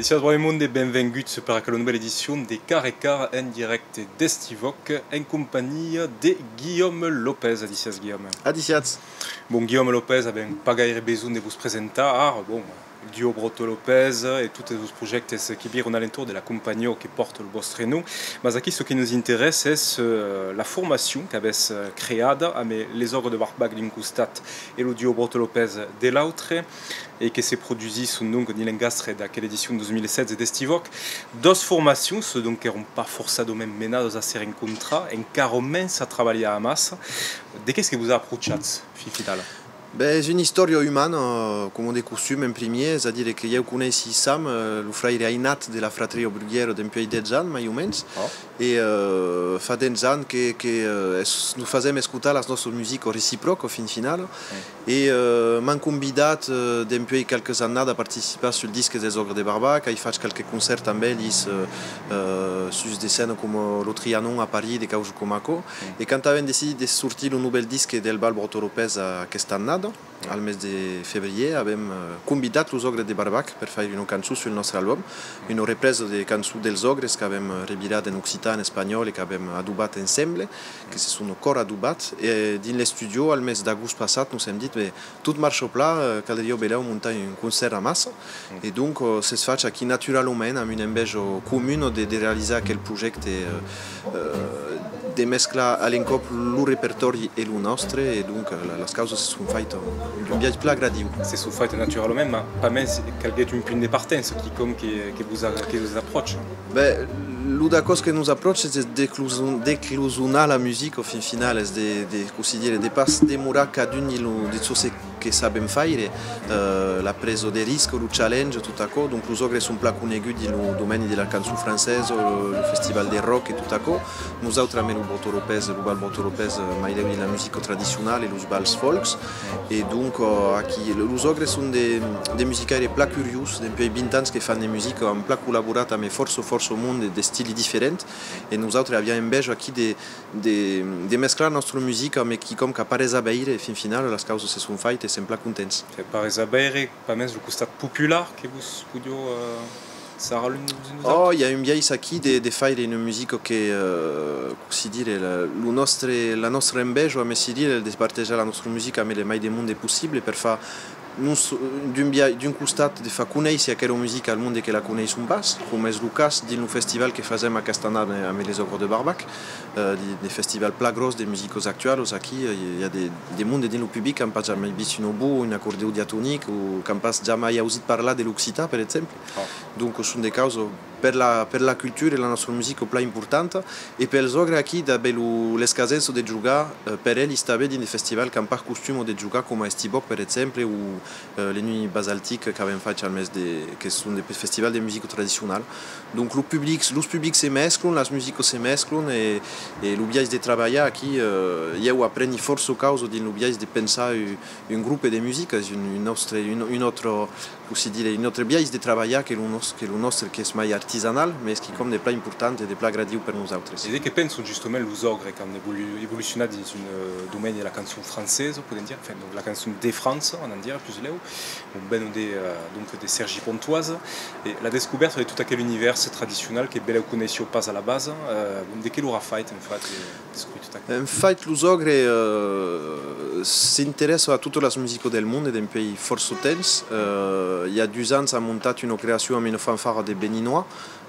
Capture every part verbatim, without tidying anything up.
Adissiatz, brave monde, e benvenguts per aquela novèla edicion de Cara e Cara en dirècte d'Hestiv'Òc, en companhia de Guillaume Lopez. Adissiatz, Guillaume. Adissiatz. Bon, Guillaume Lopez, avèm pas gaire besonh de vos presentar. Ara, bon, duo Broto Lopez e totes los projèctes que viron a l'entorn de la companhiá que pòrta lo vòstre nom. Mas aquí, çò que nos interèssa es, eh, la formacion qu'avètz, eh, creada amb les Ogres de Barbac d'un costat e lo duo Broto Lopez de l'autre, e que se produsisson donc dins l'engastre d'aquela edicion dos mila setze d'Hestiv'Òc. Doas formacions, donc, qu'èron pas forçadament menadas a se rencontrar, encara mens a trabalhar amassa. De qu'es que vos a aprochatz, fin finala? Ben, es una istòria umana, eh, coma de costum en primièr, es a dire que ieu coneissi Sam, eh, lo fraire ainat de la fratria Bruguièra, dempuèi dètz ans, mai o mens. E, eh, fa dètz ans que, que, eh, es-, nos fasèm escotar las nòstras musicas recipròcas, fin finala. E, eh, m'an convidat, eh, dempuèi qualques annadas a participar sul disc dels Ogres de Barbac, ai fach qualques concèrts amb elis, eh, eh, sus de scènas coma lo Trianon a París, de causas coma aquò. E quand avèm decidit de sortir lo novèl disc del Bal Broto Lopez aquesta annada, al mes de febrièr, avèm, eh, convidat los Ogres de Barbac per faire una cançon sul nòstre album, una represa de cançons dels Ogres qu'avèm, eh, revirat en occitan, en espanhòl e qu'avèm adobat ensemble, que se son còr adobat. E dins l'estudi, al mes d'agost passat, nos èm dit, ben, tot marcha plan, eh, caldriá belèu montar un concèrt amassa. E donc, eh, s'es fach aquí naturalament, amb una enveja comuna de, de realizar aquel projècte, eh, eh, de mesclar a l'encòp lo repertòri e lo nòstre, e donc, eh, la, las causas se son faitas d'un biais plan gradiu. Se son faitas naturalament, mas pasmens calguèt un punt de partença, quicòm que, que vos a-, que vos apròcha. Ben, lo dacòs que nos apròcha es de decloson-, declosonar la musica, fin finala, es de, de, cossí dire, de pas demorar cadun dins lo, dins çò que sabèm faire, eh, la presa de risc, lo challenge, tot aquò. Donc, los Ogres son plan coneguts dins lo domeni de la cançon francesa, lo, lo festival de rock e tot aquò. Nosautres, amb lo Broto Lopez, lo bal Broto Lopez, eh, mai lèu dins la musica tradicionala e los bals folks. E donc, eh, aquí, lo-, los Ogres son de, de musicaires plan curiós. Dempuèi vint ans que fan de musica, an plan collaborat amb fòrça, fòrça monde d'estili diferent. E nosautres aviam enveja aquí de, de, de mesclar nòstra musica amb quicòm qu'a pas res a veire, e fin finala, las causas se son faitas e sèm plan contents. Qu'a pas res a veire, pasmens lo costat popular que vos podiá, eh, sarrar l'un de vos un de... Oh, i a un biais aquí de, de faire una musica que, eh, cossí dire, la, lo nòstre, la nòstra enveja, me si dire, de partejar la nòstra musica amb le mai de monde possible per far nos, d'un bia-, d'un costat, de far conéisser aquela musica al monde que la coneisson pas, coma es lo cas dins lo festival que fasèm aquesta annada amb les Ogres de Barbac, eh, de, de festival plan gròs de musicas actualas. Aquí, eh, i a de, de monde dins lo public qu'an pas jamai vist una votz, un acordèon diatonic, o qu'an pas jamai ausit parlar de l'occitan, per exemple. Donc, son de causas per la, per la cultura e la nòstra musica plan importanta, e pels Ogres aquí, d'aver lo, l'escasença de jogar, eh, per elis tanben dins de festivals qu'an pas costuma de jogar coma Hestiv'Òc, per exemple, o, eh, le Nuits Basaltiques qu'avèm fach al mes de, que son de festivals de musica tradicionala. Donc, lo public, los publics se mesclan, las musicas se mesclan, e, e lo biais de trabalhar aquí, eh, ieu apreni fòrça causas dins lo biais de pensar un, un grop de musica, es un, un autre, un, un autre, cossí dire, un autre biais de trabalhar que lo nòs-, que lo nòstre, qu'es mai artisanal, mas es quicòm de plan important e de plan gradiu per nosautres. E de qué pensan justament los Ogres qu'an evolu-, evolucionat dins un, eh, domeni de la cançon francesa, podèm dire, enfin, donc la cançon de França, anam dire, puslèu, bon, venon de, eh, donc de Cergy-Pontoise, e la descobèrta de tot aquel univèrs tradicional que belèu coneissián pas a la basa, eh, de qué lor a fait, en fait, de descobrir tot aquò? En fait, los Ogres, eh, s'interèssan a totas las musicas del monde dempuèi fòrça temps. Eh, i a dus ans, an montat una creacion amb una fanfara de Beninois,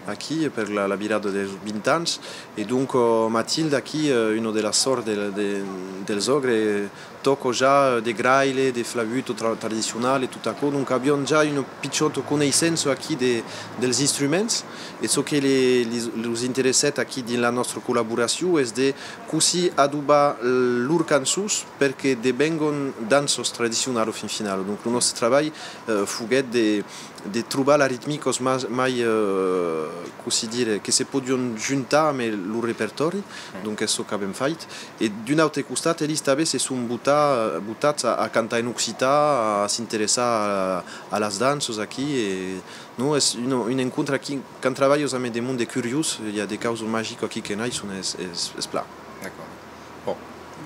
aquí, per la, la virada dels vint ans. E donc, eh, Mathilde, aquí, eh, una de las sòrts de, de, dels Ogres, tòca ja, eh, de graile, de flaüta tra-, tradicional e tot aquò. Donc, aviam ja una pichòta coneissença aquí de, dels instruments. E çò que le, les, los interessèt aquí dins la nòstra collaboracion es de cossí adobar lor cançons per que devengan danças tradicionalas, fin finala. Donc, lo nòstre trabalh, eh, foguèt de, de trobar las ritmicas mas-, mai, eh, cossí dire, que se podián juntar amb lo repertòri, donc es çò qu'avèm fait. E d'un autre costat, elis tanben se son bota-, botats a, a cantar en occitan, a s'interessar a, a las danças aquí, e non, es un, un encontre aquí, quand trabalhas amb de monde curiós, i a de causas magicas aquí que naisson, es, es, es plan. D'acòrd. Bon.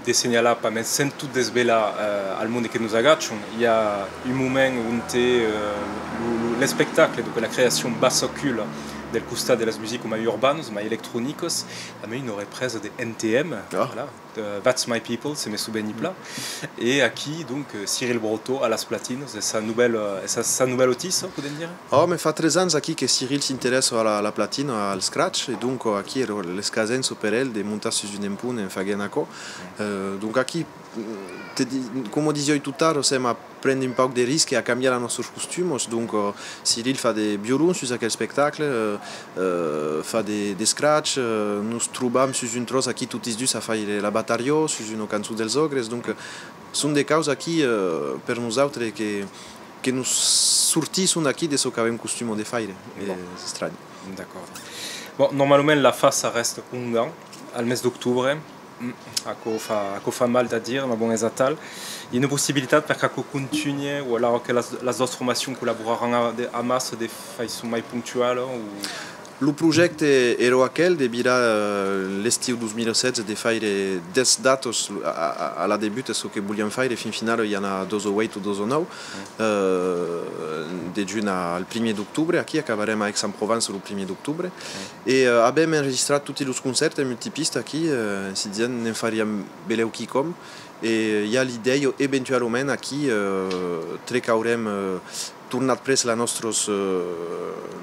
De senhalar, pasmens sens tot desvelar, eh, al monde que nos agachon, i a un moment onte, eh, lo, lo, l'espectacle, donc la creacion Bassa Cul del costat de las musicas mai urbanas, mai electronicas, amb una represa de N T M, voilà, de That's My People, se me soveni plan. E aquí, donc, eh, Cyril Brotteaux a las platinas, es sa novèla, es sa, sa novèla tissa, podem dire? Oh, me fa tres ans aquí que Cyril s'interèssa a la, la platina, al scratch, e donc, eh, aquí èra l'escasença per el de montar sus un empont en faguent aquò. Eh, donc aquí, mm, te di-, coma disiái tot ara, sèm a prendre un pauc de risque e a cambiar las nòstras costumas. Donc, eh, Cyril fa de violon sus aquel espectacle, eh, eh, fa de, de scratch, eh, nos trobam sus un tròç aquí totis dus a faire la batariá, sus una cançon dels Ogres. Donc, eh, son de causas aquí, eh, per nosautres que, que nos sortisson aquí de çò qu'avèm costuma de faire. Bon. Es estranh. D'acòrd. Bon, normalament la fasa rèsta un an, al mes d'octobre. Mm, aquò fa, aquò fa mal a dire, mas bon, es atal. I a una possibilitat per qu'aquò contunhe, o alara que las, las doas formacions collaboraràn a, de, amassa de faiçon mai punctuala, o? Lo projècte èra aquel de virar, eh, l'estiu dos mil setze, de faire dètz datas a, a, a la debuta, çò que voliam faire, fin finala i an a dètz-e-uèit o dètz-e-nòu, eh, de junh al primièr d'octobre, aquí acabarem a Aix-en-Provence lo primièr d'octobre, e, eh, avèm enregistrat toti los concèrtes en multipista aquí, eh, en se disent, ne'n fariam belèu quicòm, e i a l'idèia eventualament aquí, eh, trecaurem, eh, tornat pres la nòstros, eh,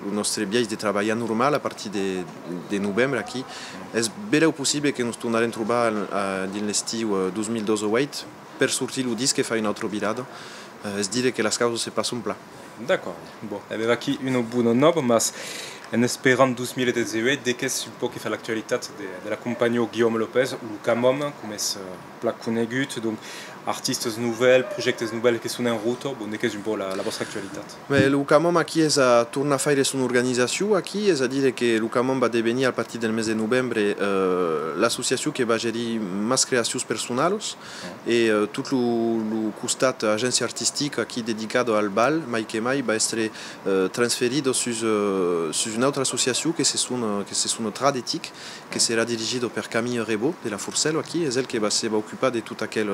lo nòstre biais de trabalhar normal a partir de, de novembre aquí. Es belèu possible que nos tornarem trobar, eh, dins l'estiu, eh, dos mil dètz-e-uèit per sortir lo disc e far una autra virada. Eh, es dire que las causas se passon plan. D'acòrd. Bon, e ben vaquí una bona nòva, mas en esperant dos mil dètz-e-uèit, de qu'es un pauc que fa l'actualitat de, de la companhiá Guillaume Lopez, lo Camòm, coma es, eh, plan conegut, donc artistas novèls, projèctes novèls que son en rota, bon, de qu'es un pauc la, la vòstra actualitat? Ben, lo Camòm aquí es a tornar faire son organizacion aquí, es a dire que lo Camòm va devenir a partir del mes de novembre, eh, l'associacion que va gerir mas creacions personalas, e, eh, tot lo, lo costat agéncia artistica aquí dedicada al bal, mai que mai, va èstre, eh, transferida sus, eh, sus una autra associacion que se sona, que se sona Tradetic, que serà dirigida per Camille Rebaud de la Forcèla aquí, es el que va, se va ocupar de tot aquel,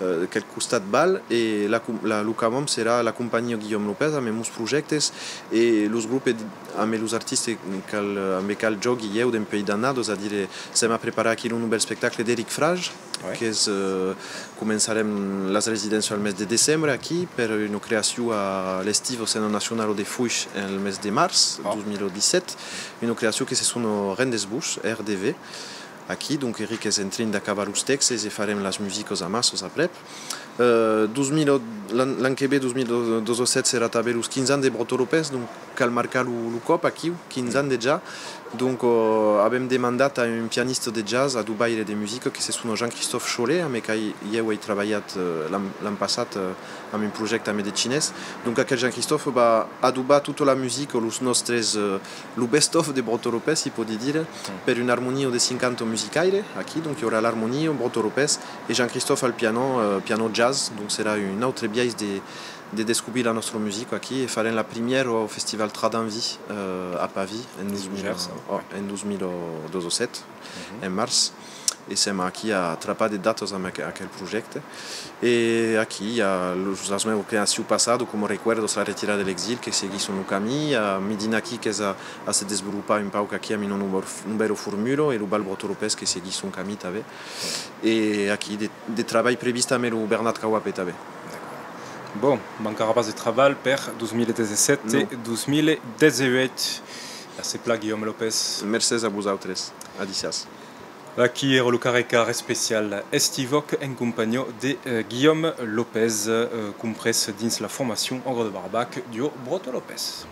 eh, aquel costat bal, e la com-, la, lo Camòm serà la companhiá Guillaume Lopez ambe mos projèctes e los grops ed-, ambe los artistas qu'al, ambe qu'al jògui ieu dempuèi d'annadas, es a dire, sèm a preparar aquí lo novèl espectacle d'Eric Fraj, qu'es, eh, començarem las residéncias al mes de decembre aquí per una creacion a l'Estiva Scèna Nacionala de Foish en el mes de març dos mil dètz-e-sèt, una creacion que se sona Rendez-vos, R D V. Aquí, donc, Eric es en trin d'acabar los tèxtes e farem las musicas amassas aprèp. Eh, dos mil, l'an, l'an que ve, dos mil dètz-e-sèt, serà tanben los quinze ans de Brotteaux-Lopez, donc cal marcar lo, lo còp aquiu, quinze ans dejà. Donc, eh, avèm demandat a un pianista de jazz adobaire de musica que se sona Jean-Christophe Chollet, ambe qui ieu ai trabalhat, eh, l'an, l'an passat, eh, amb un projècte ambe de chinés. Donc aquel Jean-Christophe va adobar tota la musica, los nòstres, eh, lo best-of de Brotteaux-Lopez, si pòdi dire, per una armonia de cinquanta musicaires, aquí, donc i aurà l'armonia, Brotteaux-Lopez e Jean-Christophe al piano, eh, piano jazz, donc serà un autre biais de, de descobrir la nòstra musica aquí, e farem la primièra au festival Trad Envie, eh, a Pavís, en dos mil, oh, en dos mil dètz-e-sèt, en març, e sèm aquí a trapar de datas amb aqu-, aquel projècte. E aquí i a los, las meuas creacions passadas, coma Recuerdos, La retirada de l'exil, que seguisson lo camin, i a Midinaki qu'es a, a se desvolopar un pauc aquí amb una nova, novèla formula, e lo Bal Brotteaux-Lopez que seguís son camin tanben. E aquí de, de trabalh previst ambe lo Bernat Cauape tanben. Bon, mancarà pas de trabalh per dos mil dètz-e-sèt e dos mil dètz-e-uèit. Mercé plan, Guillaume Lopez. Mercés a vosautres. Adissiatz. Aquí èra lo carrecar especial Estivòc en companhiá de, eh, Guillaume Lopez, eh, comprés dins la formacion Ogre de Barbac, duo Brotteaux-Lopez.